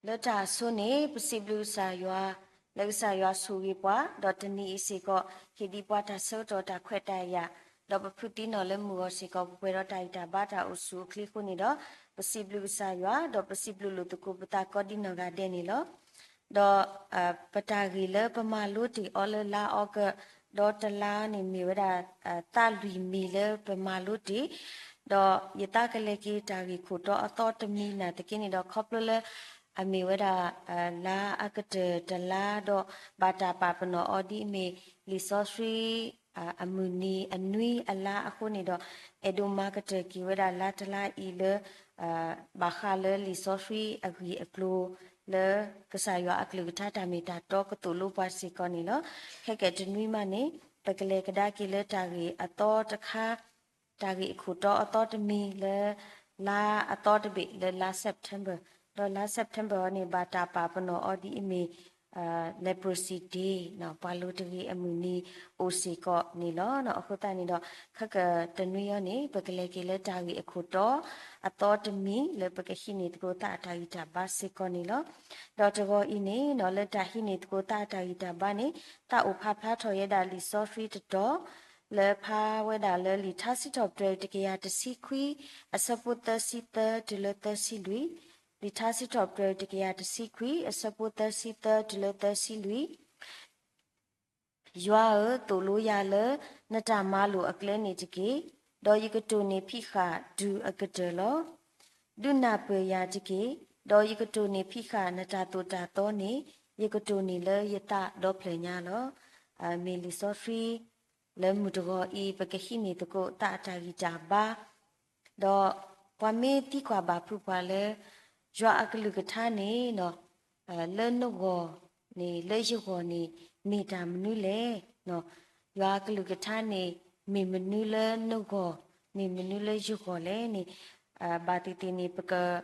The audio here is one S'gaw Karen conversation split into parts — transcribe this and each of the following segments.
လၢတၢ်အဆိန့ၣ် ပစံးဘျုးကစၢ်ယွၤ လၢကစၢ်ယွၤဆိၣ်ဂ့ၤပှၤ, ဒီးတနံၤအံၤစ့ၢ်ကီး ဟ့ၣ်ဒံးပှၤတၢ်ဆၢကတီၢ်တၢ်ခွဲးတၢ်ယာ်, ဒီးပဖုတံၢ်နီၣ်လၢမုၢ်ဂီၤစ့ၢ်ကီး ပပှဲၤဒီးတၢ်ဂံၢ်တၢ်ဘါတၢ်အိၣ်ဆူၣ်အိၣ်ချ့အဃိန့ၣ်ဒီး ပစံးဘျုးကစၢ်ယွၤ ဒီးပစံးဘျုးလိာ်သကိးပသးကိးဒံနီၢ်ဂၤဒဲးန့ၣ်လီၤ. ဒီး ပတၢ်ဂ့ၢ်လၢပမၤလိတ့ၢ်အီၤလၢလါအီကူး ဒီးတလါန့ၣ်မ့ၢ်ဝဲဒၣ် သးလွံၢ်မံၤလၢပမၤလိတ့ၢ်, ဒီးယသးကလဲၤက့ၤတၢ်ဂ့ၢ်ခိၣ်တီအသီတမံၤနာ်သက့န့ၣ်ဒီး ခီဖျိလၢ အမ့ၢ်ဝဲဒၣ် လါအကတၢၢ်တလါဒီး ဘၣ်တၢ်ပာ်ပနီၣ်အီၤဒ်အမ့ၢ် လံာ်စီဆှံ အမုၢ်နံၤအနွံအလါအဃိန့ၣ်ဒီး အဲၣ်ဒိးမၤကတၢၢ်က့ၤဝဲဒၣ်လါတလါအံၤလၢ ဘၣ်ဃးလၢလံာ်စီဆှံအဂ့ၢ်အကျိၤ လၢကစၢ်ယွၤအကလုၢ်ကထါတၢ်မ့ၢ်တၢ်တီကသိၣ်လိပှၤစ့ၢ်ကီးန့ၣ်လီၤ. ခဲကဲတနွံမးန့ၣ် ပကလဲၤကဒါက့ၤလၢတၢ်ဂ့ၢ်အသီတခါ တၢ်ဂ့ၢ်အခိၣ်တီအသီတမံၤလၢ လါအသီတဘ့ၣ်လၢလါ September, ဒီးလါ September အီၤန့ၣ် ဘၣ်တၢ်ပာ်ပနီၣ်အီၤဒ်အမ့ၢ် Leprosy Day ပှၤလိၤတဂ့ၤအမုၢ်နံၤအိၣ်စ့ၢ်ကီးန့ၣ်လီၤ. အဃိသတးန့ၣ်ဒီး ခဲကတနွံအံၤန့ၣ် ပကလဲၤက့ၤလၢတၢ်ဂ့ၢ်အခိၣ်တီ အသီတမံၤလၢပကဟံးန့ၢ်သကိးသးအတၢ်ဂံၢ်တၢ်ဘါစ့ၢ်ကီးန့ၣ်လီၤ. ဒီးတဂီၤအံၤန့ၣ် လၢတၢ်ဟံးန့ၢ်သကိးသးအတၢ်ဂံၢ်တၢ်ဘါန့ၣ် သးအိၣ်ဖးဖျါထီၣ်ဝဲဒၣ်လံာ်စီဆှံတတီၤ လၢဖးဝဲဒၣ်လၢလံာ်ထါစံးထီၣ်ပတြၢၤတကယၤတဆံခွံ အဆၢဖိသၢဆံသၢတုၤလၢသၢဆံလွံၢ်, လံာ်ထါစံးထီၣ်ပတြၢၤတကယၤတဆံခွံ အဆၢဖိသၢဆံသၢတုၤလၢသၢဆံလွံၢ် ယွၤဧၢ, သိၣ်လိယၤလၢနတၢ်မၤလိာ်အကျဲန့ၣ်တက့ၢ်. ဒီးယကတိၢ်န့ၢ်ဖံးဃာ်တုၤအကတၢၢ်လီၤ. ဒုးနၢ်ပၢၢ်ယၤတက့ၢ်. ဒီးယကတိၢ်န့ၢ်ဖံးဃာ်နတၢ်သိၣ်တၢ်သီန့ၣ် ယကတိၢ်န့ၢ်လၢယသးဒီဖျၢၣ်ညါလီၤ. မ့ၢ်လံာ်စီဆှံ လၢမုၢ်တဂီၤအံၤ ပကဟံးန့ၢ်သကိးသးအတၢ်ဂံၢ်တၢ်ဘါ ဒီးပှၤမ့ၢ်သံကွၢ်ဘၣ်ဖုးပှၤလၢ ယွၤအကလုၢ်ကထါန့ၣ် လၢနဂီၢ်န့ၣ် လၢယဂီၢ်န့ၣ် မ့ၢ်တၢ်မနုၤလဲၣ်. ယွၤအကလုၢ်ကထါန့ၣ် မ့ၢ်မနုၤလၢနဂီၢ်, မ့ၢ်မနုၤလၢယဂီၢ်လဲၣ်န့ၣ် ဘၣ်သ့ၣ်သ့ၣ်န့ၣ် ပက ဟ့ၣ်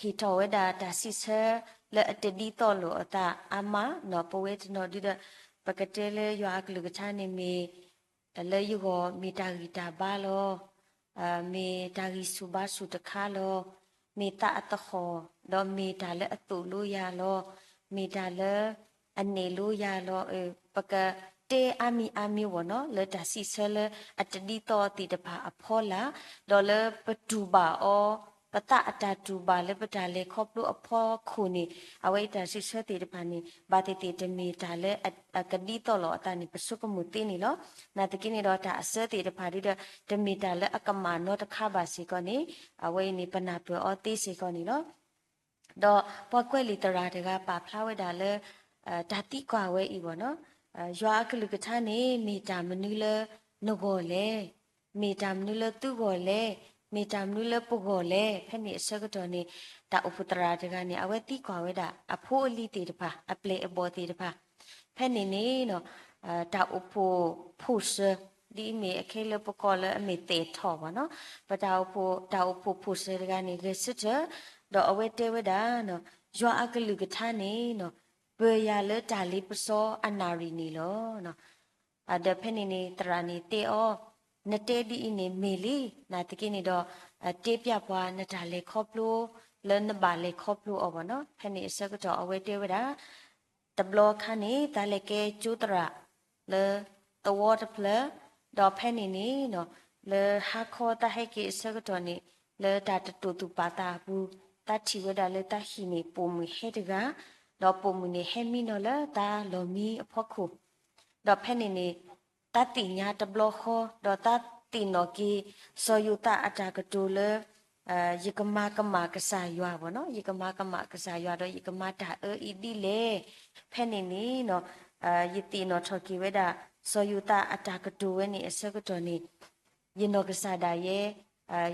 ထီၣ်ဝဲဒၣ်တၢ်စံးဆၢလၢအတဒ်သိးလိာ်အသးအါမးနီၤ ပဝဲတနီၤဒုဒီး ပကတဲလၢယွၤအကလုၢ်ကထါန့ၣ်မ့ၢ် လၢယဂီၢ်မ့ၢ်တၢ်ဂံၢ်တၢ်ဘါလီၤ. မ့ၢ်တၢ်ဂံၢ်ဆူၣ်ဘါဆူၣ်တခါလီၤ. မ့ၢ်သးအသဟီၣ် ဒီးမ့ၢ်တၢ်လၢအသိၣ်လိယၤလီၤ. မ့ၢ်တၢ်လၢ အနဲၣ်လိယၤလီၤ. ပကတဲအါမံၤအါမံၤဝဲနီၤ လၢတၢ်စံးဆၢလၢအတဒ်သိးသ့ၣ်တဖၣ်အဖီလာ်, ဒီးလၢပတူၢ်ဘၣ်အီၤ ပသးအတၢ်တူၢ်ဘၣ်လၢပတၢ်လဲၤခီဖျိအဖီခိၣ်န့ၣ် အဝဲအံၤတၢ်စံးဆၢသ့ၣ်တဖၣ်န့ၣ် ဘၣ်သ့ၣ်သ့ၣ်တမ့ၢ်တၢ်လၢအကဒ်သိးလိာ်အသးန့ၣ် ပဆိကမိၣ်သ့န့ၣ်လီၤ. နာ်သက့န့ၣ်ဒီးတၢ်အစၢသ့ၣ်တဖၣ်ဒုဒီး တမ့ၢ်တၢ်လၢအကမၣ်နီတခါဘၣ်စ့ၢ်ကီးန့ၣ် အဝဲအံၤန့ၣ် ပနၢ်ပၢၢ်အီၤသ့စ့ၢ်ကီးန့ၣ်လီၤ. ဒီးပှၤကွဲးလံာ်သရၣ်တဂၤပာ်ဖျါဝဲဒၣ်လၢ တၢ်သံကွၢ်ဝဲအံၤဘၣ်နီၤ ယွၤအကလုၢ်ကထါန့ၣ် မ့ၢ်တၢ်မနုၤလၢနဂီၢ်လဲၣ်, မ့ၢ်တၢ်မနုၤလၢသုဂီၢ်လဲၣ်, မ့ၢ်တၢ်မနုၤလၢပဂီၢ်လဲၣ်. ဖဲန့ၣ်အဆၢကတီၢ်န့ၣ် တၢ်အိၣ်ဖှိၣ်သရၣ်တဂၤန့ၣ် အဝဲသံကွၢ်ဝဲဒၣ် အဖိအလံၤသ့ၣ်တဖၣ် အပျဲၢ်အဘီၣ်သ့ၣ်တဖၣ် ဖဲန့ၣ်န့ၣ် တၢ်အိၣ်ဖှိၣ်ဖိၣ်စၢၤ ဒ်အမ့ၢ်အခဲလၢပကိးလၢအမ့ၢ်သဲးထီၣ်ဘၣ်နီၤ ပတၢ်အိၣ်ဖှိၣ် တၢ်အိၣ်ဖှိၣ်ဖိၣ်စၢၤတဂၤန့ၣ် ဂဲၤဆၢထၢၣ် ဒီးအဝဲတဲဝဲဒၣ် ယွၤအကလုၢ်ကထါန့ၣ် ပၢၤယၤလၢတၢ်လ့ပစီအနၣ်ရံၣ်န့ၣ်လီၤ. ဒီးဖဲန့ၣ်န့ၣ် သရၣ်န့ၣ်တဲအီၤ, နတဲဒ်အံၤန့ၣ်မ့ၢ်လံ, နာ်သက့န့ၣ်ဒီး တဲပျၢ်ပှၤနတၢ်လဲၤခီဖျိ လၢနဘၣ်လဲၤခီဖျိအီၤဘၣ်နီၤ. ဖဲန့ၣ်အဆၢကတီၢ်အဝဲတဲဝဲဒၣ် တဘျီခါန့ၣ် သးလဲၤကဲကၠိသရၣ်လၢသဝီတဖျၢၣ်, ဒီးဖဲန့ၣ်န့ၣ် လၢဟါခီသးဟဲက့ၤအဆၢကတီၢ်န့ၣ် လၢတၢ်တတိာ်သူၣ်ပာ်သးအပူၤ သးထံၣ်ဝဲဒၣ်လၢသးဟံၣ်န့ၣ် ပိာ်မုၣ်ဟဲတဂၤ, ဒီးပိာ်မုၣ်န့ၣ်ဟဲမံနီၤလၢသးလီၢ်မံအဖီခိၣ် ဒီးဖဲန့ၣ်န့ၣ် သးသ့ၣ်ညါတဘျီဃီ ဒီးသးသ့ၣ်နီၣ်က့ၤ စီၤယိၤသးအတၢ်ကတိၤလၢ ယကမၤကမၣ်ကစၢ်ယွၤဘၣ်နီၤ, ယကမၤကမၣ်ကစၢ်ယွၤဒီးယကမၤတၢ်အၢအံၤဒ်လဲၣ်. ဖဲန့ၣ်န့ၣ် ယသ့ၣ်နီၣ်ထီၣ်က့ၤဝဲဒၣ် စီၤယိၤသးအတၢ်ကတိၤဝဲန့ၣ်အဆၢကတီၢ်န့ၣ် ယနီၢ်ကစၢ်ဒၣ်ယဲ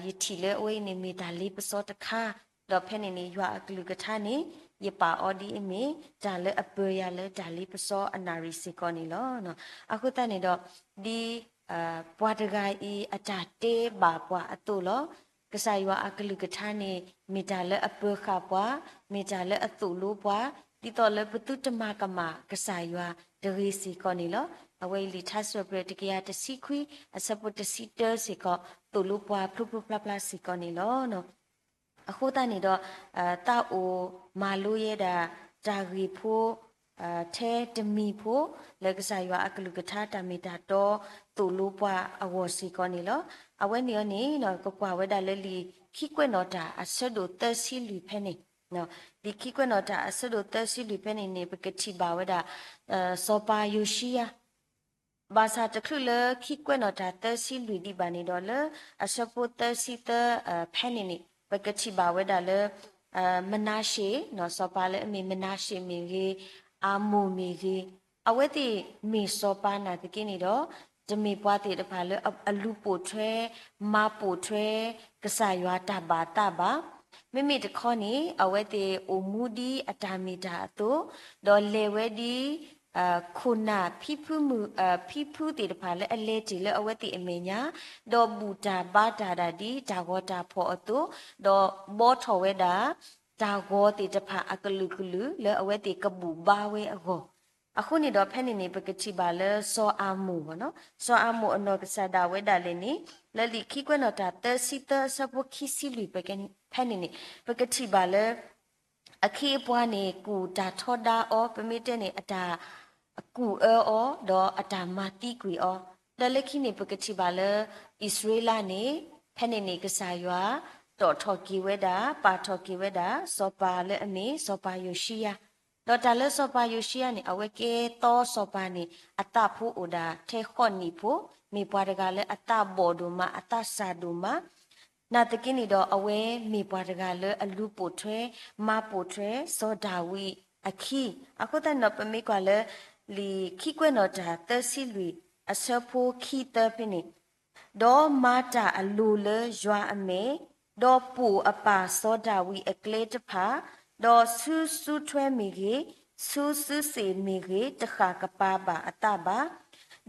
ယထံၣ်လၢအဝဲအံၤန့ၣ်မ့ၢ်တၢ်လ့ပစီတခါ, ဒီးဖဲန့ၣ်န့ၣ် ယွၤအကလုၢ်ကထါန့ၣ် ယပာ်အီၤဒ်အမ့ၢ် တၢ်လၢအပၢၤယၤလၢတၢ်လ့ပစီအနၣ်ရံၣ်စ့ၢ်ကီးန့ၣ်လီၤ. အဃိသတးန့ၣ်ဒီး ဒ် ပှၤတဂၤအံၤအတၢ်တဲဘၣ်ပှၤအသိးလီၤ. ကစၢ်ယွၤအကလုၢ်ကထါန့ၣ် မ့ၢ်တၢ်လၢအပၢၤဃာ်ပှၤ, မ့ၢ်တၢ်လၢအသိၣ်လိပှၤ, ဒ်သိးလၢပသုတမၤကမၣ်ကစၢ်ယွၤတဂ့ၤစ့ၢ်ကီးန့ၣ်လီၤ. အဝဲအံၤလံာ်ထါစံးထီၣ်ပတြၢၤတကယၤတဆံခွံ အဆၢဖိတဆံတၢစ့ၢ်ကီး သိၣ်လိပှၤဖျိဖျိဖျါဖျါစ့ၢ်ကီးန့ၣ်လီၤ. အဃိသတးန့ၣ်ဒီး သးအိၣ်မၤလိယဲဒၣ် တၢ်ဂ့ၢ်ဖိ ထဲတမံၤဖိ လၢကစၢ်ယွၤအကလုၢ်ကထါတၢ်မ့ၢ်တၢ်တီသိၣ်လိပှၤအဂီၢ်စ့ၢ်ကီးန့ၣ်လီၤ. အဝဲန့ၣ်အီၤန့ၣ် ကကွၢ်ဝဲဒၣ်လၢလံာ်ခံကွဲးနီၣ်တၢ်အဆၢဒိၣ်သၢဆံလွံၢ်ဖဲန့ၣ်, လံာ်ခံကွဲးနီၣ်တၢ်အဆၢဒိၣ်သၢဆံလွံၢ်ဖဲန့ၣ်န့ၣ် ပကထံၣ်ဘၣ်ဝဲဒၣ် စီၤပၤယိၤၡံယၤ ဘၣ်ဆၣ်တချုးလၢခံကွဲးနီၣ်တၢ်သၢဆံလွံၢ်ဒံးဘၣ်န့ၣ်ဒီး လၢအဆၢဖိသၢဆံသၢဖဲန့ၣ်န့ၣ် ပကထံၣ်ဘၣ်ဝဲဒၣ်လၢ မနၤၡ့, စီၤပၤလၢအမ့ၢ်မနၤၡ့မ့ၢ်ဂ့ၤ, အၤမိၣ်မ့ၢ်ဂ့ၤ, အဝဲသ့ၣ်မ့ၢ်စီၤပၤနာ်သက့န့ၣ်ဒီး တမ့ၢ်ပှၤသ့ၣ်တဖၣ်လၢအလူၤပိာ်ထွဲ မၤပိာ်ထွဲ ကစၢ်ယွၤတၢ်ဘၣ်သးဘၣ်. မ့မ့ၢ်တခီန့ၣ် အဝဲသ့ၣ်အိၣ်မူဒ်အတၢ်မ့ၢ်တၢ်အသိး, ဒီးလဲၤဝဲဒ် ခိၣ်နၢ်ဖံဖုမုၣ် ဖံဖုသ့ၣ်တဖၣ်လၢအလဲၤတ့ၢ်လၢအဝဲသ့ၣ်အမဲာ်ညါ, ဒီးဘူၣ်တၢ်ဘါတၢ်ဒၣ်ဒ်တၢ်ဂီၤတၢ်ဖီၣ်အသိး, ဒီးဘှီထီၣ်ဝဲဒၣ် တၢ်ဂီၤသ့ၣ်တဖၣ်အကလုာ်ကလုာ်လၢအဝဲသ့ၣ်ကဘူၣ်ဘါဝဲအဂီၢ်. အဃိန့ၣ်ဒီးဖဲန့ၣ်န့ၣ် ပကထံၣ်ဘၣ်လၢစီၤအၤမိၣ်, စီၤအၤမိၣ်အနီၢ်ကစၢ်ဒၣ်ဝဲဒၣ်လဲာ်န့ၣ် လၢလံာ်ခံကွဲးနီၣ်တၢ်သၢဆံသၢအဆၢဖိခံဆံလွံၢ်ဖဲန့ၣ်န့ၣ် ပကထံၣ်ဘၣ်လၢ အခ့အပှၤန့ၣ် ကူၣ်တၢ်ထီဒါအီၤ, ပမ့ၢ်တဲန့ၣ် အတၢ်ကူၣ်အၢအီၤ ဒီးအတၢ်မၤသံကွံာ်အီၤ, ဒီးလၢခံန့ၣ် ပကထံၣ်ဘၣ်လၢ အံၣ်စရ့လးန့ၣ် ဖဲန့ၣ်န့ၣ် ကစၢ်ယွၤ တီၣ်ထီၣ်က့ၤဝဲဒၣ် ပာ်ထီၣ်က့ၤဝဲဒၣ် စီၤပၤလၢအမ့ၢ်စီၤပၤယိၤၡံယၤ, ဒီးတၢ်လၢစီၤပၤယိၤၡံယၤန့ၣ် အဝဲကဲသီစီၤပၤန့ၣ် အသးဖိအိၣ်ဒၣ်ထဲဃိးနံၣ်ဖိ, မ့ၢ်ပှၤတဂၤလၢအသးဘီၣ်ဒိၣ်မး အသးစၢ်ဒိၣ်မး နာ်သက့န့ၣ်ဒီး အဝဲမ့ၢ်ပှၤတဂၤလၢအလူၤပိာ်ထွဲ မၤပိာ်ထွဲ စီၤဒၤဝံးအခံ, အဃိသတးန့ၣ်ဒီး ပမ့ၢ်ကွၢ်လၢ လံာ်ခံကွဲးနီၣ်တၢ်သၢဆံလွံၢ် အဆၢဖိခံသၢဖဲန့ၣ်, ဒီးမၤတၢ်အလိၤလၢယွၤအမဲာ်, ဒီးပိာ်အပၢ်စီၤဒၤဝံးအကျဲတဖၣ်, ဒီးဆူစုထွဲမ့ၢ်ဂ့ၤ, ဆူစုစ့ၣ်မ့ၢ်ဂ့ၤ တဃၣ်ကပၤဘၣ်အသးဘၣ်.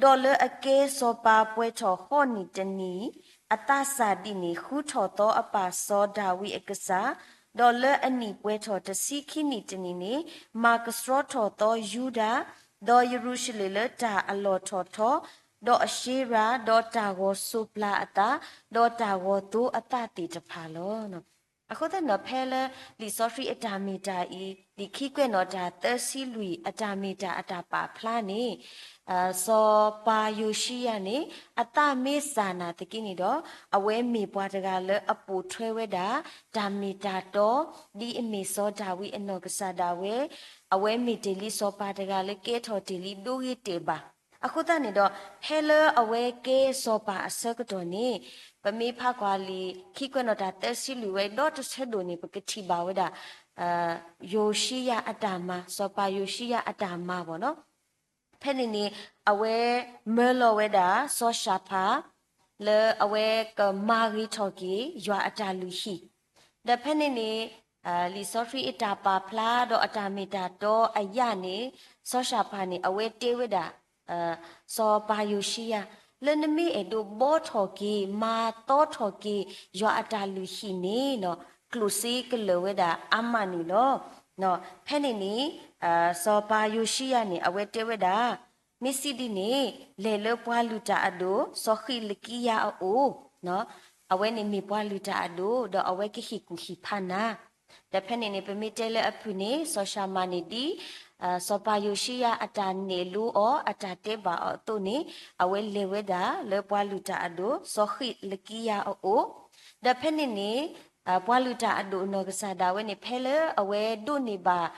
ဒီးလၢအကဲစီၤပၤပှဲၤထီၣ်ဃိးနံၣ်တနံၣ်, အသးစၢ်ဒ်န့ၣ် ဃုထီၣ်သီအပၢ်စီၤဒၤဝံးအကစၢ်, ဒီးလၢအနံၣ်ပှဲၤထီၣ်တဆံခံနံၣ်တနံၣ်န့ၣ် မၤကဆှီထီၣ်သီယူဒၤ, ဒီးယရူၤၡလ့ၣ်လၢတၢ်အလီၢ်ထီၣ်ထီ, ဒီးအၡ့ရၤ, ဒီးတၢ်ဂီၤစိးပျၤအသး, ဒီးတၢ်ဂီၤသိအသးသ့ၣ်တဖၣ်လီၤ. အဃိသတးန့ၣ်ဒီး ဖဲလၢလံာ်စီဆှံအတၢ်မ့ၢ်တၢ်အံၤ လံာ်ခံကွဲးနီၣ်တၢ်သၢဆံလွံၢ်အတၢ်မ့ၢ်တၢ်အတၢ်ပာ်ဖျါန့ၣ် စီၤပၤယိၤၡံယၤန့ၣ် အသးမ့ၢ်စၢ်နာ်သက့န့ၣ်ဒီး အဝဲမ့ၢ်ပှၤတဂၤလၢအပိာ်ထွဲဝဲဒၣ် တၢ်မ့ၢ်တၢ်တီ ဒ်အမ့ၢ်စီၤဒၤဝံးအနီၢ်ကစၢ်ဒၣ်ဝဲ အဝဲမ့ၢ်တ့ၢ်လံစီၤပၤတဂၤလၢကဲထီၣ်တ့ၢ်လံဒိဂ့ၤတဲာ်ဘၣ်. အဃိသတးန့ၣ်ဒီး ဖဲလၢအဝဲကဲစီၤပၤအဆၢကတီၢ်န့ၣ် ပမ့ၢ်ဖးကွၢ်လံာ်ခံကွဲးနီၣ်တၢ်သၢဆံလွံၢ်ဝဲ ဒီတဆၢဒိၣ်န့ၣ် ပကထံၣ်ဘၣ်ဝဲဒၣ် ယိၤၡံယၤအတၢ်မၤ, စီၤပၤယိၤၡံယၤအတၢ်မၤဘၣ်နီၤ. ဖဲန့ၣ်န့ၣ် အဝဲမၢလီၤဝဲဒၣ် စီၤၡၤဖၣ် လၢအဝဲကမၤဂ့ၤထီၣ်က့ၤ ယွၤအတၢ်လုၢ်ဟံၣ်, ဒီးဖဲန့ၣ်န့ၣ် လံာ်စီဆှံအတၢ်ပာ်ဖျါဒီးအတၢ်မ့ၢ်တၢ်တီအယၣ်န့ၣ် စီၤၡၤဖၣ်န့ၣ် အဝဲတဲဝဲဒၣ် စီၤပၤယိၤၡံယၤ လၢနမ့ၢ်အဲၣ်ဒိးဘှီထီၣ်က့ၤ မၤသီထီၣ်က့ၤ ယွၤအတၢ်လုၢ်ဟံၣ်န့ၣ် ကျိၣ်စ့ကလၢာ်ဝဲဒၣ်အါမးန့ၣ်လီၤ. ဖဲန့ၣ်န့ၣ် စီၤပၤယိၤၡံယၤန့ၣ် အဝဲတဲဝဲဒၣ် မ့ၢ်စံးဒ်န့ၣ် လဲၤလၢပှၤလုၢ်တၢ်အဒိၣ် စီၤဃံးလကံယၤအအိၣ်, အဝဲန့ၣ်မ့ၢ်ပှၤလုၢ်တၢ်အဒိၣ် ဒီးအဝဲကဟ့ၣ်ကူၣ်ဟ့ၣ်ဖးနၤ. ဒီးဖဲန့ၣ်န့ၣ် ပမ့ၢ်တဲလၢအဖုၣ်န့ၣ် စီၤၡၤမၤန့ၣ်ဒ် စီၤပၤယိၤၡံယၤအတၢ်နဲၣ်လိအီၤ အတၢ်တဲဘၣ်အီၤအသိးန့ၣ် အဝဲလဲၤဝဲဒၣ်လၢပှၤလုၢ်တၢ်အဒိၣ် စီၤဃံးလကံယၤအအိၣ်, ဒီးဖဲန့ၣ်န့ၣ် ပှၤလုၢ်တၢ်အဒိၣ်အနီၢ်ကစၢ်ဒၣ်ဝဲန့ၣ် ဖဲလၢအဝဲဒိးန့ၢ်ဘၣ်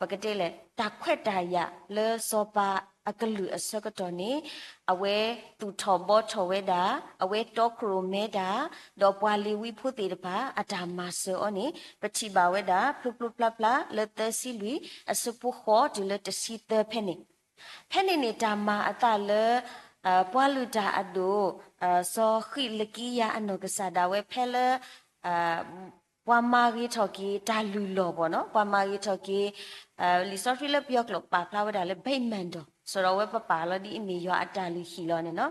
ပကတဲလဲၣ် တၢ်ခွဲးတၢ်ယာ်လၢစီၤပၤအကလုၢ်အဆၢကတီၢ်န့ၣ် အဝဲသူၣ်ထီၣ်ဘှီထီၣ်ဝဲဒၣ်, အဝဲတီခိၣ်ရိၣ်မဲတၢ်, ဒီးပှၤလ့ၤဝံဖိသ့ၣ်တဖၣ် အတၢ်မၤစၢၤအီၤန့ၣ် ပထံၣ်ဘၣ်ဝဲဒၣ် ဖျိဖျိဖျါဖျါလၢသၢဆံလွံၢ် အဆၢဖိဃိးတုၤလၢတဆံသၢဖဲန့ၣ်. ဖဲန့ၣ်န့ၣ် တၢ်မၤအသးလၢ ပှၤလုၢ်တၢ်အဒိၣ် စီၤဃံးလကံယၤအနီၢ်ကစၢ်ဒၣ်ဝဲဖဲလၢ ပှၤမၤဂ့ၤထီၣ်က့ၤတၢ်လုၢ်လီၢ်ဘၣ်နီၤ, ပှၤမၤဂ့ၤထီၣ်က့ၤ လံာ်စီဆှံလၢပယီၤကျိာ်ပာ်ဖျါဝဲဒၣ်လၢ ဘ့းမၣ်ဒီၣ် စးထီၣ်ဝဲပပာ်လီၤဒ်အမ့ၢ်ယွၤအတၢ်လုၢ်ဟံၣ်လီၤန့ၣ်နီၤ.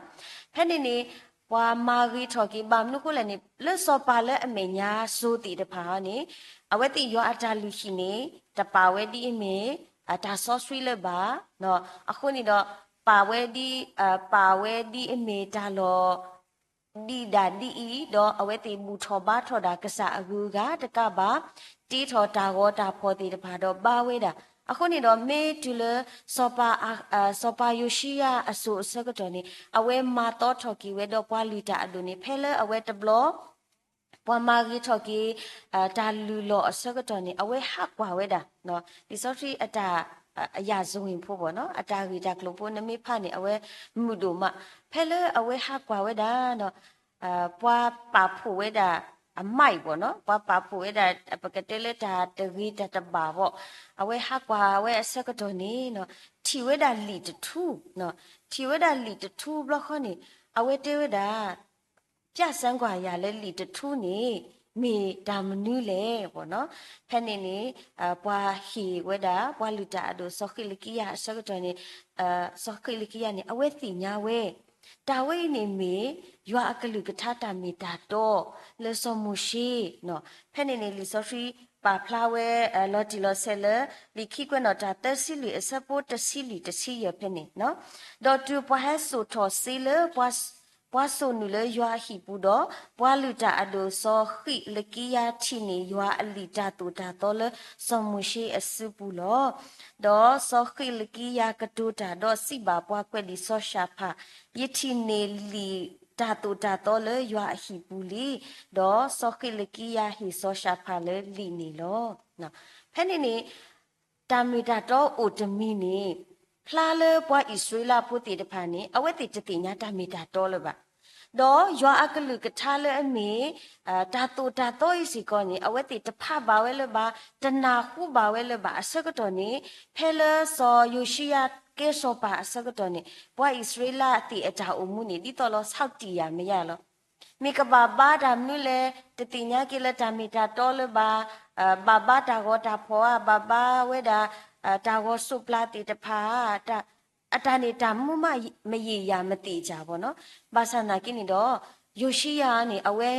ဖဲန့ၣ်န့ၣ် ပှၤမၤဂ့ၤထီၣ်က့ၤ ဘၣ်မနုၤဃိလဲၣ်န့ၣ် လၢစီၤပၤလၢအမဲာ်ညါစိၤသ့ၣ်တဖၣ်အံၤန့ၣ် အဝဲသ့ၣ်ယွၤအတၢ်လုၢ်ဟံၣ်န့ၣ် တပာ်ဝဲဒ်အမ့ၢ် တၢ်စီဆှံလၢၤဘၣ်. အဃိန့ၣ်ဒီး ပာ်ဝဲဒ် ပာ်ဝဲဒ်အမ့ၢ်တၢ်လီၢ် ဒံးဒၣ်ဒ်အံၤ, ဒီးအဝဲသ့ၣ်ဘူၣ်ထီၣ်ဘါထီၣ်ဒၣ်ကစၢ်အဂုၤအဂၤတကးဘၣ်, တ့ထီၣ်တၢ်ဂီၤတၢ်ဖီၣ်သ့ၣ်တဖၣ်ဒီးဘါဝဲဒၣ်. အဃိန့ၣ်ဒီး မ့ၢ်တုၤလၢ စီၤပၤ စီၤပၤယိၤၡံယၤအစိၤအဆၢကတီၢ်န့ၣ် အဝဲမၤသီထီၣ်က့ၤဝဲဒီးပှၤလုၢ်တၢ်အဒိၣ်န့ၣ် ဖဲလၢအဝဲတဘျီ ပှၤမၤဂ့ၤထီၣ်က့ၤ တၢ်လုၢ်လီၢ်အဆၢကတီၢ်န့ၣ် အဝဲဟးကွၢ်ဝဲဒၣ် လံာ်စီဆှံအတၢ် အရာဇဝင်ဖိဘၣ်နီၤ, အတၢ်ဂ့ၢ်တၢ်ကျိၤဖိ နမ့ၢ်ဖးန့ၣ် အဝဲမုာ်ဒိၣ်မး. ဖဲလၢအဝဲဟးကွၢ်ဝဲဒၣ် ပှၤပာ်ဖှိၣ်ဝဲဒၣ်အမံၤဘၣ်နီၤ, ပှၤပာ်ဖှိၣ်ဝဲဒၣ် ပကတဲလၢတၢ်တဂ့ၤတၢ်တဘၣ်ဘၣ်, အဝဲဟးကွၢ်ဝဲအဆၢကတီၢ်န့ၣ် ထံၣ်ဝဲဒၣ်လံာ်တထူ, ထံၣ်ဝဲဒၣ်လံာ်တထူဘျီဃီန့ၣ် အဝဲတဲဝဲဒၣ် ပျၢ်စၢကွၢ်ယၤလၢလံာ်တထူန့ၣ် မ့ၢ်တၢ်မနုၤလဲၣ်ဘၣ်နီၤ. ဖဲန့ၣ်န့ၣ် ပှၤဟ့ၣ်ဝဲဒၣ် ပှၤလုၢ်တၢ်အဒိၣ် စီၤဃံးလကံယၤအဆၢကတီၢ်န့ၣ် စီၤဃံးလကံယၤန့ၣ် အဝဲသ့ၣ်ညါဝဲ တၢ်ဝဲအံၤန့ၣ်မ့ၢ် ယွၤအကလုၢ်ကထါတၢ်မ့ၢ်တၢ်တီ လၢစီၤမိၤၡ့နီၤ. ဖဲန့ၣ်န့ၣ် လံာ်စီဆှံပာ်ဖျါဝဲ လီၤတံၢ်လီၤဆဲးလၢ လံာ်ခံကွဲးနီၣ်တၢ်သၢဆံလွံၢ် အဆၢဖိတဆံလွံၢ်တဆံယဲၢ်ဖဲန့ၣ်, ဒီးတုၤပှၤဟဲစိာ်ထီၣ်စ့လၢ ပှၤစိာ်နုာ်လၢယွၤအဟံၣ်ပူၤဒီး ပှၤလုၢ်တၢ်အဒိၣ်စီၤဃံးလကံယၤထံၣ်န့ၢ် ယွၤအလံာ်တၢ်သိၣ်တၢ်သီလၢစီၤမိၤၡ့အစုပူၤလီၤ. ဒီးစီၤဃံးလကံယၤကတိၤတၢ်ဒီးစံးဘၣ်ပှၤကွဲးလံာ်စီၤၡဖၣ်, ယထံၣ်န့ၢ်လံာ်တၢ်သိၣ်တၢ်သီလၢယွၤအဟံၣ်ပူၤလံ. ဒီးစီၤဃံးလကံယၤဟ့ၣ်စီၤၡဖၣ်လၢလံာ်န့ၣ်လီၤ. ဖဲန့ၣ်န့ၣ် တၢ်မ့ၢ်တၢ်တီအိၣ်တမံၤန့ၣ် ဖျါလၢပှၤအံၣ်စရ့လးဖိသ့ၣ်တဖၣ်န့ၣ် အဝဲသ့ၣ်တသ့ၣ်ညါတၢ်မ့ၢ်တၢ်တီလၢၤဘၣ်. ဒီးယွၤအကလုၢ်ကထါလၢအမ့ၢ် တၢ်သိၣ်တၢ်သီအံၤစ့ၢ်ကီးန့ၣ် အဝဲသ့ၣ်တဖးဘၣ်ဝဲလၢၤဘၣ်, တနၢ်ဟူဘၣ်ဝဲလၢၤဘၣ်အဆၢကတီၢ်န့ၣ် ဖဲလၢစီၤယိၤၡံယၤကဲစီၤပၤအဆၢကတီၢ်န့ၣ် ပှၤအံၣ်စရ့လးသ့ၣ်အတၢ်အိၣ်မူန့ၣ် ဒ်သိးလီၤဆီၣ်တံၢ်ယၤ မ့ၢ်ယၤလီၤ. မ့ၢ်ကဘၣ်ဘါတၢ်မနုၤလဲၣ်, တသ့ၣ်ညါက့ၤလၢတၢ်မ့ၢ်တၢ်တီလၢၤဘၣ်, ဘၣ်ဘါတၢ်ဂီၤတၢ်ဖီၣ်ဧါ, ဘၣ်ဘါဝဲဒၣ် တၢ်ဂီၤစိးပျၤသ့ၣ်တဖၣ်ဧါ, အတၢ်န့ၣ်တၢ်မူမး မယံာ်ယၤမသ့ၣ်ညါဘၣ်နီၤ. ဘၣ်ဆၣ်သနာ်က့န့ၣ်ဒီး ယိၤၡံယၤန့ၣ် အဝဲ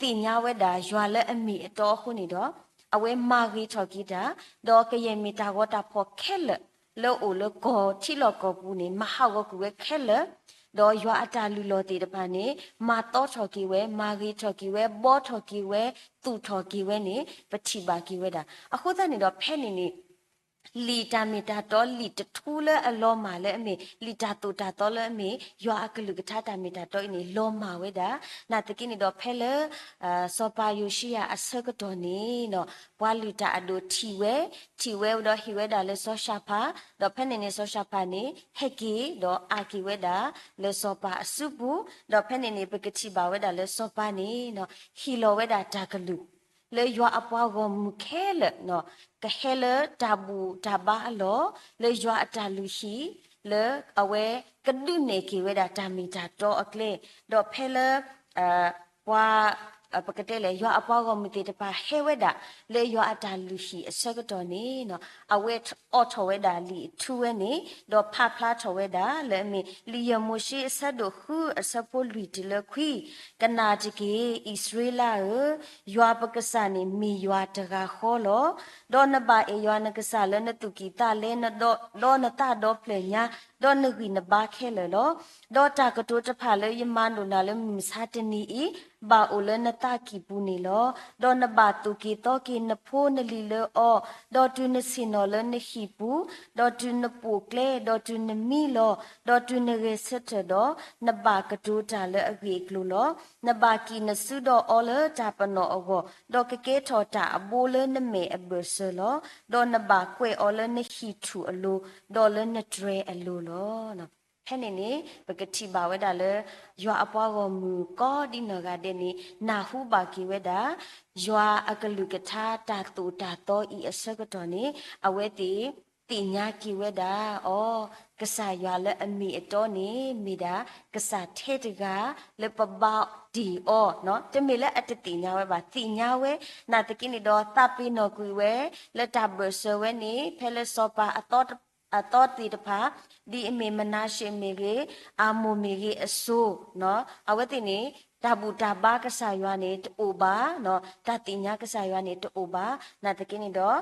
သ့ၣ်ညါဝဲဒၣ်ယွၤလၢအမ့ၢ်အတီအဃိန့ၣ်ဒီး အဝဲမၤဂ့ၤထီၣ်က့ၤတၢ်, ဒီးကယဲၢ်မ့ၢ်တၢ်ဂီၤတၢ်ဖီၣ်ခဲလၢာ် လၢအိၣ်လၢကီၢ်ထံလီၢ်ကီၢ်ပူၤန့ၣ် မၤဟးဂီၤကွံာ်ဝဲခဲလၢာ်, ဒီးယွၤအတၢ်လုၢ်လီၢ်သ့ၣ်တဖၣ်န့ၣ် မၤသီထီၣ်က့ၤဝဲ, မၤဂ့ၤထီၣ်က့ၤဝဲ, ဘှီထီၣ်က့ၤဝဲ, သူၣ်ထီၣ်က့ၤဝဲန့ၣ် ပထံၣ်ဘၣ်က့ၤဝဲဒၣ်. အဃိသတးန့ၣ်ဒီး ဖဲန့ၣ်န့ၣ် လံာ်တၢ်မ့ၢ်တၢ်တီ လံာ်တထူလၢအလီၤမၢ်လၢအမ့ၢ် လံာ်တၢ်သိၣ်တၢ်သီလၢအမ့ၢ် ယွၤအကလုၢ်ကထါတၢ်မ့ၢ်တၢ်တီအံၤန့ၣ် လီၤမၢ်ဝဲဒၣ်. နာ်သက့န့ၣ်ဒီး ဖဲလၢ စီၤပၤယိၤၡံယၤအဆၢကတီၢ်န့ၣ် ပှၤလုၢ်တၢ်အဒိၣ်ထံၣ်ဝဲ, ထံၣ်ဝဲဒီးဟ့ၣ်ဝဲဒၣ်လၢစီၤၡဖၣ်, ဒီးဖဲန့ၣ်န့ၣ် စီၤၡဖၣ်န့ၣ် ဟဲက့ၤဒီးအးက့ၤဝဲဒၣ်လၢစီၤပၤအစုပူၤ, ဒီးဖဲန့ၣ်န့ၣ် ပကထံၣ်ဘၣ်ဝဲဒၣ်လၢစီၤပၤန့ၣ် ဟ့ၣ်လီၤဝဲဒၣ်တၢ်ကလုၢ် လၢယွၤအပှၤဂီၢ်မုၢ်ခဲလၢာ် ကဟဲလၢတၢ်ဘူၣ်တၢ်ဘါအလီၢ်, လၢယွၤအတၢ်လုၢ်ဟံၣ် လၢအဝဲကဒုးနဲၣ်က့ၤဝဲဒၣ်တၢ်မ့ၢ်တၢ်တီအကျဲ, ဒီးဖဲလၢ ပှၤ ပကတဲလဲၣ် ယွၤအပှၤဂီၢ်မုၢ်သ့ၣ်တဖၣ်ဟဲဝဲဒၣ် လၢယွၤအတၢ်လုၢ်ဟံၣ်အဆၢကတီၢ်န့ၣ် အဝဲအိးထီၣ်ဝဲဒၣ်လံာ်အထူဝဲန့ၣ် ဒီးဖးဖျါထီၣ်ဝဲဒၣ်လၢအမ့ၢ် လံာ်ယဲၢ်မိၤၡ့အဆၢဒိၣ်ဃု အဆၢဖိလွံၢ်တုၤလၢခွံ, ကနၣ်တက့ၢ်, အံၣ်စရ့လးဧၢ, ယွၤပကစၢ်န့ၣ်မ့ၢ်ယွၤတဂၤဃီလီၤ. ဒီးနဘၣ်အဲၣ်ယွၤနကစၢ်လၢနသူၣ်ကံၢ်သးလဲ, ဒီးနသးဒီဖျၢၣ်ညါ, ဒီးနဂံၢ်နဘါခဲလၢာ်လီၤ. ဒီးတၢ်ကတိၤတဖၣ်လၢယမၤလိာ်နၤလၢမုၢ်မဆါတနံၤအံၤ ဘၣ်အိၣ်လၢနသးကံၢ်ပူၤန့ၣ်လီၤ. ဒီးနဘၣ်သူၣ်က့ၤသီက့ၤနဖိနလံၤလၢအီၤ, ဒီးတုၤနဆ့ၣ်နီၤလၢနဟံၣ်ပူၤ, ဒီးတုၤနပိာ်ကျဲ, ဒီးတုၤနမံလီၤ, ဒီးတုၤနဂဲၤဆၢထၢၣ်ဒီး, နဘၣ်ကတိၤတၢ်လၢအဂ့ၢ်အကျိၤလီၤ. နဘၣ်ကံၣ်နစုဒီးအီၤလၢတၢ်ပနီၣ်အဂီၢ်, ဒီးကကဲထီၣ်တၢ်အဘိလၢနမဲာ်အဘၢၣ်စၢၤလီၤ. ဒီးနဘၣ်ကွဲးအီၤလၢနဟံၣ်ထူၣ်အလိၤ, ဒီးလၢနတြဲၤအလိၤလီၤ. ဖဲန့ၣ်န့ၣ် ပကထံၣ်ဘၣ်ဝဲဒၣ်လၢ ယွၤအပှၤဂီၢ်မုၢ်ကိးဒ်နီၢ်ဂၤဒဲးန့ၣ် နၢ်ဟူဘၣ်က့ၤဝဲဒၣ် ယွၤအကလုၢ်ကထါတၢ်သိၣ်တၢ်သီအံၤအဆၢကတီၢ်န့ၣ် အဝဲသ့ၣ်သ့ၣ်ညါက့ၤဝဲဒၣ် အိ ကစၢ်ယွၤလၢအမ့ၢ်အတီန့ၣ် မ့ၢ်ဒၣ်ကစၢ်ထဲတဂၤ လၢပဘါတ့ၢ်အီၤ, တမ့ၢ်လၢအတသ့ၣ်ညါဝဲဘၣ်, သ့ၣ်ညါဝဲ, နာ်သက့န့ၣ်ဒီး သးပ့ၤနီၣ်ကွံာ်ဝဲ လၢတၢ်ဘၢၣ်စၢၤဝဲန့ၣ် ဖဲလၢစီၤပၤ အသီသ့ၣ်တဖၣ် ဒ်အမ့ၢ်မနၤၡ့မ့ၢ်ဂ့ၤ, အၤမိၣ်မ့ၢ်ဂ့ၤအစိၤ, အဝဲသ့ၣ်န့ၣ် တၢ်ဘူၣ်တၢ်ဘါကစၢ်ယွၤန့ၣ်တအိၣ်ဘၣ်, တၢ်သ့ၣ်ညါကစၢ်ယွၤန့ၣ်တအိၣ်ဘၣ်. နာ်သက့န့ၣ်ဒီး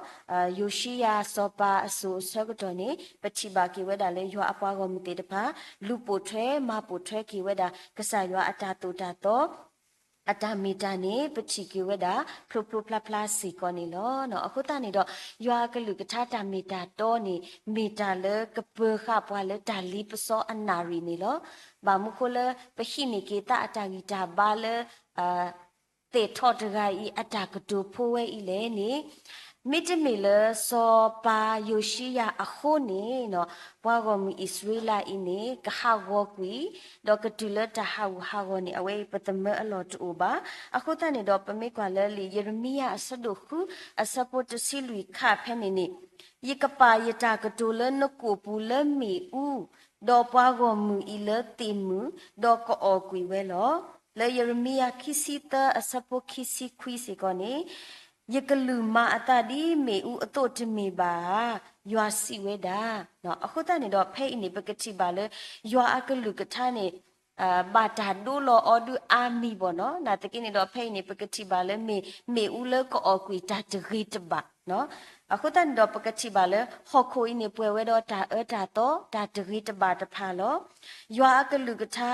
ယိၤၡံယၤစီၤပၤအစိၤအဆၢကတီၢ်န့ၣ် ပထံၣ်ဘၣ်က့ၤဝဲဒၣ်လၢယွၤအပှၤဂီၢ်မုၢ်သ့ၣ်တဖၣ် လူၤပိာ်ထွဲမၤပိာ်ထွဲက့ၤဝဲဒၣ် ကစၢ်ယွၤအတၢ်သိၣ်တၢ်သီ အတၢ်မ့ၢ်တၢ်န့ၣ် ပထံၣ်က့ၤဝဲဒၣ် ဖျိဖျိဖျါဖျါစ့ၢ်ကီးန့ၣ်လီၤ. အဃိသတးန့ၣ်ဒီး ယွၤအကလုၢ်ကထါတၢ်မ့ၢ်တၢ်တီန့ၣ် မ့ၢ်တၢ်လၢကပၢၤဃာ်ပှၤလၢတၢ်လ့ပစီအနၣ်ရံၣ်န့ၣ်လီၤ. ဘၣ်မနုၤဃိလၢ ပဟံးန့ၢ်က့ၤသးအတၢ်ဂံၢ်တၢ်ဘါလၢ သဲးထီၣ်တဂၤအံၤ အတၢ်ကတိၤဖိဝဲအံၤလဲၣ်န့ၣ်, မ့တမ့ၢ်လၢစီၤပၤယိၤၡံယၤအဃိန့ၣ် ပှၤဂီၢ်မုၢ်အံၣ်စရ့လးအံၤန့ၣ် ကဟးဂီၤကွံာ် ဒီးကတုၤလၢတၢ်ဟးဂူာ်ဟးဂီၤန့ၣ် အဝဲအံၤပသမၢအလီၢ်တအိၣ်ဘၣ်. အဃိသတးန့ၣ်ဒီး ပမ့ၢ်ကွၢ်လၢလံာ်ယရမံယၤအဆၢဒိၣ်ဃု အဆၢဖိတဆံလွံၢ်ခါဖဲန့ၣ်န့ၣ်, ယကပာ်ယတၢ်ကတိၤလၢနကိာ်ပူၤလၢမ့ၣ်အူ, ဒီးပှၤဂီၢ်မုၢ်အံၤလၢသ့ၣ်မုၢ်, ဒီးကအီၣ်ကွံာ်ဝဲလီၤ. လၢယရမံယၤခံဆံသၢအဆၢဖိခံဆံခွံစ့ၢ်ကီးန့ၣ်, ယကလုၢ်မၤအသးဒ်မ့ၣ်အူအသိးတမ့ၢ်ဘၣ်ဧါ, ယွၤစံးဝဲဒၣ်. အဃိသတးန့ၣ်ဒီး ဖဲအံၤန့ၣ် ပကထံၣ်ဘၣ်လၢ ယွၤအကလုၢ်ကထါန့ၣ် ဘၣ်တၢ်ဒိလီၤအီၤဒုးအါမံၤဘၣ်နီၤ. နာ်သက့န့ၣ်ဒီး ဖဲအံၤန့ၣ် ပကထံၣ်ဘၣ်လၢမ့ၢ် မ့ၣ်အူလၢကအီၣ်ကွံာ်တၢ်တဂ့ၤတဘၣ်. အဃိသတးန့ၣ်ဒီး ပကထံၣ်ဘၣ်လၢ ဟီၣ်ခိၣ်အံၤန့ၣ် ပှဲၤဝဲဒီးတၢ်အၢတၢ်သီ တၢ်တဂ့ၤတဘၣ်တဖၣ်လီၤ. ယွၤအကလုၢ်ကထါ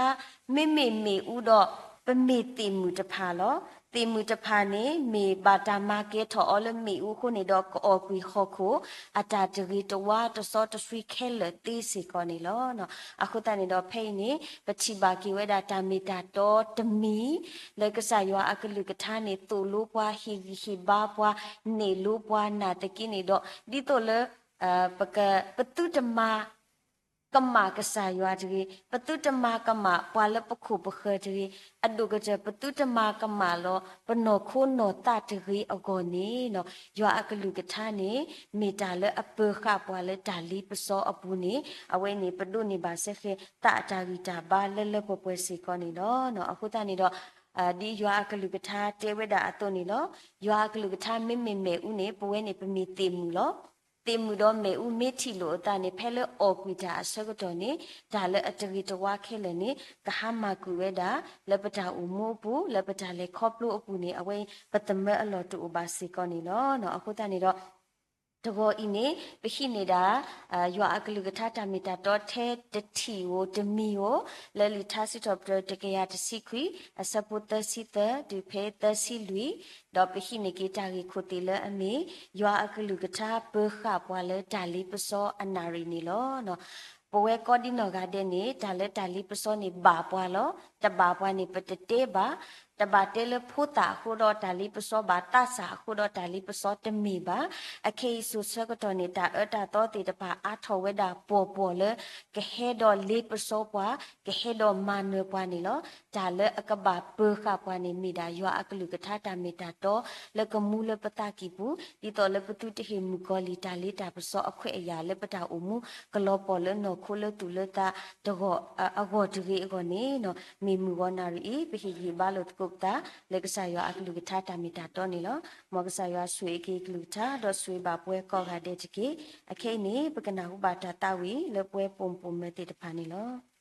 မ့မ့ၢ်မ့ၣ်အူဒီး ပမ့ၢ်သ့ၣ်မုၢ်တဖၣ်လီၤ. သ့ၣ်မုၢ်တဖၣ်န့ၣ် မ့ၢ်ဘၣ်တၢ်မၤကဲၤထီၣ်အီၤလၢမ့ၣ်အူအဃိန့ၣ်ဒီး ကအီၣ်ကွံာ်ဟီၣ်ခိၣ် အတၢ်တဂ့ၤတဝါတစီတဆှံခဲလၢာ်သ့စ့ၢ်ကီးန့ၣ်လီၤ. အဃိသတးန့ၣ်ဒီး ဖဲအံၤန့ၣ် ပထံၣ်ဘၣ်က့ၤဝဲဒၣ်တၢ်မ့ၢ်တၢ်တီတမံၤ လၢကစၢ်ယွၤအကလုၢ်ကထါန့ၣ် သိၣ်လိပှၤ ဟ့ၣ်ဂံၢ်ဟ့ၣ်ဘါပှၤ နဲၣ်လိပှၤနာ်သက့န့ၣ်ဒီး ဒ်သိးလၢ ပက ပသုတမၤ ကမၣ်ကစၢ်ယွၤတဂ့ၤ, ပသုတမၤကမၣ်ပှၤလၢပခိၣ်ပဃၢၤတဂ့ၤ, အဒိၣ်ကတၢၢ် ပသုတမၤကမၣ်လီၤ ပနီၢ်ခိနီၢ်သးတဂ့ၤအဂီၢ်န့ၣ် ယွၤအကလုၢ်ကထါန့ၣ် မ့ၢ်တၢ်လၢအပၢၤဃာ်ပှၤလၢတၢ်လ့ပစီအပူၤန့ၣ် အဝဲန့ၣ် ပဒိးန့ၢ်ဘၣ်စ့ၢ်ကီး သးအတၢ်ဂံၢ်တၢ်ဘါလၢလၢပှဲၤပှဲၤစ့ၢ်ကီးန့ၣ်လီၤ. အဃိသတးန့ၣ်ဒီး ဒ်ယွၤအကလုၢ်ကထါတဲဝဲဒၣ်အသိးန့ၣ်လီၤ. ယွၤအကလုၢ်ကထါမ့မ့ၢ်မ့ၣ်အူန့ၣ် ပဝဲန့ၣ် ပမ့ၢ်သ့ၣ်မုၢ်လီၤ. သ့ၣ်မုၢ်ဒီးမ့ၣ်အူမ့ၢ်ထံၣ်လိာ်အသးန့ၣ် ဖဲလၢအီၣ်ကွံာ်တၢ်အဆၢကတီၢ်န့ၣ် တၢ်လၢအတဂ့ၤတဝါခဲလၢာ်န့ၣ် ကဟါမၢ်ကွံာ်ဝဲဒၣ် လၢပတၢ်အိၣ်မူအပူၤ လၢပတၢ်လဲၤခီဖျိအပူၤန့ၣ် အဝဲပသမၢအလီၢ်တအိၣ်ဘၣ်စ့ၢ်ကီးန့ၣ်လီၤ. အဃိသတးန့ၣ်ဒီး တဂီၤအံၤန့ၣ် ပဟံးန့ၢ်ဒၣ် ယွၤအကလုၢ်ကထါတၢ်မ့ၢ်တၢ်တီထဲတထံၣ်ဧိၤတမံၤဧိၤ လၢလံာ်ထါစံးထီၣ်ပတြၢၤတကယၤတဆံခွံ အဆၢဖိသၢဆံသၢ တုၤဖဲသၢဆံလွံၢ်, ဒီးပဟံးန့ၢ်က့ၤတၢ်ဂ့ၢ်ခိၣ်သ့ၣ်လၢအမ့ၢ် ယွၤအကလုၢ်ကထါပၢၤဃာ်ပှၤလၢတၢ်လ့ပစီအနၣ်ရံၣ်န့ၣ်လီၤ. ပဝဲကိးဒံနီၢ်ဂၤဒဲးန့ၣ် တၢ်လၢတၢ်လ့ပစီန့ၣ်ဘၣ်ပှၤလီၤ. တဘၣ်ပှၤန့ၣ် ပတတဲဘၣ်. တဘၣ်တဲလၢဖိသၣ်အဃိဒီးတၢ်လ့ပစီဘၣ်, သးစၢ်အဃိဒီးတၢ်လ့ပစီတမ့ၢ်ဘၣ်. အခဲအံၤစိၤဆၢကတီၢ်န့ၣ် တၢ်အၢတၢ်သီသ့ၣ်တဖၣ်အါထီၣ်ဝဲဒၣ်ပှီၢ်ပှီၢ်လၢ ကဟဲဒီးလ့ပစီပှၤ, ကဟဲဒီးမၤနၢၤပှၤန့ၣ်လီၤ. တၢ်လၢအကဘၣ်ပၢၤဃာ်ပှၤန့ၣ် မ့ၢ်ဒၣ်ယွၤအကလုၢ်ကထါတၢ်မ့ၢ်တၢ်တီ လၢကမူလၢပသးကံၢ်ပူၤ ဒ်သိးလၢပသုတဟ့ၣ်မုၣ်ကီၤလံၢ်တၢ်လ့တၢ်ပစီအခွဲးအယာ်လၢပတၢ်အိၣ်မူ ကလီၤပှီၢ်လၢနီၢ်ခိလၢသူၣ်လၢသးတဂီၢ် အဂီၢ်တဂ့ၤအဂီၢ်န့ၣ် မ့ၢ်မုၢ်ဂီၤနၣ်ရံၣ်အံၤ ပဟ့ၣ်ဂံၢ်ဘါလိာ်သကိးပသး လၢကစၢ်ယွၤအကလုၢ်ကထါတၢ်မ့ၢ်တၢ်တီန့ၣ်လီၤ. မ်ကစၢ်ယွၤဆိၣ်ဂ့ၤက့ၤကလုၢ်ကထါ ဒီးဆိၣ်ဂ့ၤဘၣ်ပဝဲကိးဂၤဒဲးတက့ၢ်. အခဲအံၤန့ၣ် ပကနၢ်ဟူဘၣ်တၢ်သးဝံၣ် လၢပဝဲပိာ်မုၣ်ပိာ်မၢၤသ့ၣ်တဖၣ်န့ၣ်လီၤ.